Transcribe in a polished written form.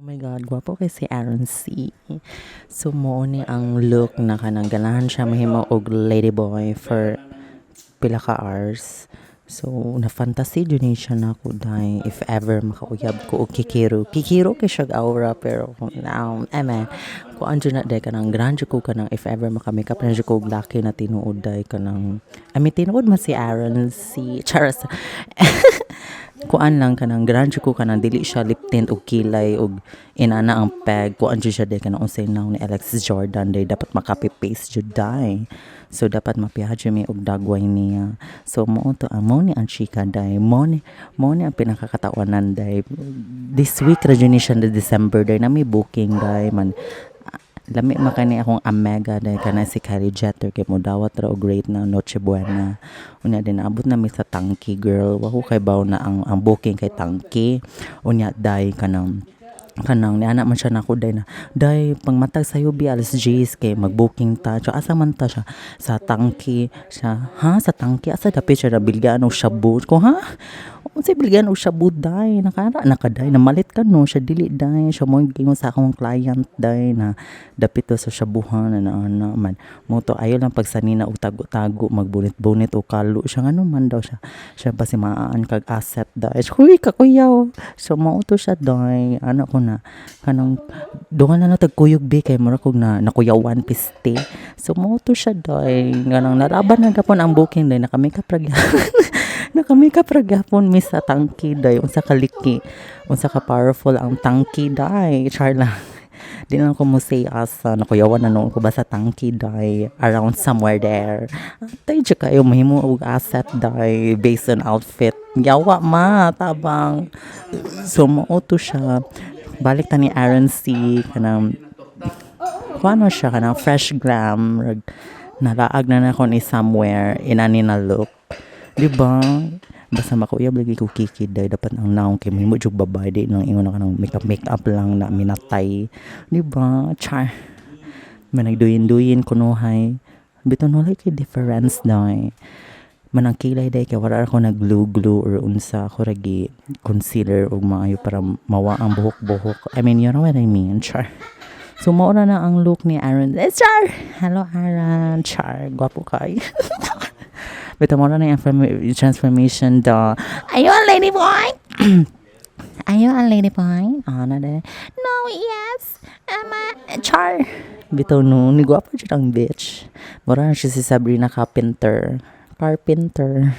My God, gwapo kay si Aaron C. So mo ni ang look na kanang ganahan siya mahimo og ladyboy for pila ka hours. So na fantasy jud ni siya nako dai if ever makauyab ko og kikiro. Kikiro kay siya aura, pero eme kuan jud na dai, kanang ganahan jud ko kanang if ever maka-makeup na jud ko og laki na tinuod dai kanang, I mean, tinuod man si Aaron C. Charas. Kuan lang, kanang ganahan jud ko kanang dili siya lip tint og kilay og inana ang peg. Kuan jud siya dai, kanang unsay nawong ni Alexis Jordan dai, dapat ma-copy paste jud dai. So dapat mapiha jud mi og dagway niya. So mao to ang mao ni ang chika dai, mao ni ang pinakakatawanan dai. This week ra jud ni siya na December dai na may booking dai man. Lami man kani akong amega dai, kana si Kylie Jenner kay mo dawat ra og rate na Noche Buena. Unya din naabot na mi sa Tangke, girl. Wa ko kaybaw na ang booking kay Tangke. Unya dai kanang niana man siya nako dai na, "Dai, pangmatag sayo bi alas 10 kay mag-booking ta." So asa man ta siya? Sa Tangke siya. Ha, sa Tangke, asa dapit siya nabilgan og shabu ko? Ha, unsay bilgan og shabu dai? Nakara nakaday namalit ka no siya. Dili dai siya mo gingon sa akong client dai na dapit to sa shabuhan na na man mo to. Ayo lang pagsanina og tago-tago, magbunit-bunit og kalo siya, ngano man daw siya siya ba si maan kag asset dai. Huy, kakuyaw. So mao to siya dai. Ano ko na kanang dungan na tagkuyog bi kay mura kog na nakuyawan piste. So mao to siya dai, kanang nalaban na gapon ang booking dai. Naka-makeup ra gyapon mi sa Tangke day. Unsa ka liki, unsa ka powerful ang Tangke day. Char lang. Di lang ko mo say asa nakuyawan na noon ko ba sa Tangke day, around somewhere there. Atay jud kayo mahimo og asset day based on outfit. Yawa ma tabang. So mao to siya. Balik ta ni Aaron C. Kanang kuano siya, kanang fresh glam. Rag nalaag na nako ni somewhere inani na look. Di ba? Basta makauyab lagi ko kiki day, dapat ang naong kay mahimo jud babae, di nang ingon na kanang makeup makeup lang na minatay. Di ba? Char. Man nagduyin-duyin kunuhay. Bitaw wala kay difference day. Manang kilay day kay wala ako nag glue glue or unsa, ako ragi concealer ug maayo para mawa ang buhok-buhok. I mean, you know what I mean. Char. So mao na na ang look ni Aaron. Eh, char! Hello, Aaron. Char. Gwapo kay. Bitaw mo na yung transformation do. Are you a lady boy? Are you a lady boy? Ah, na de. No, yes. I'm a char. Bitaw no, ni gwapo jud ang bitch. Mura na siya si Sabrina Carpenter. Carpenter.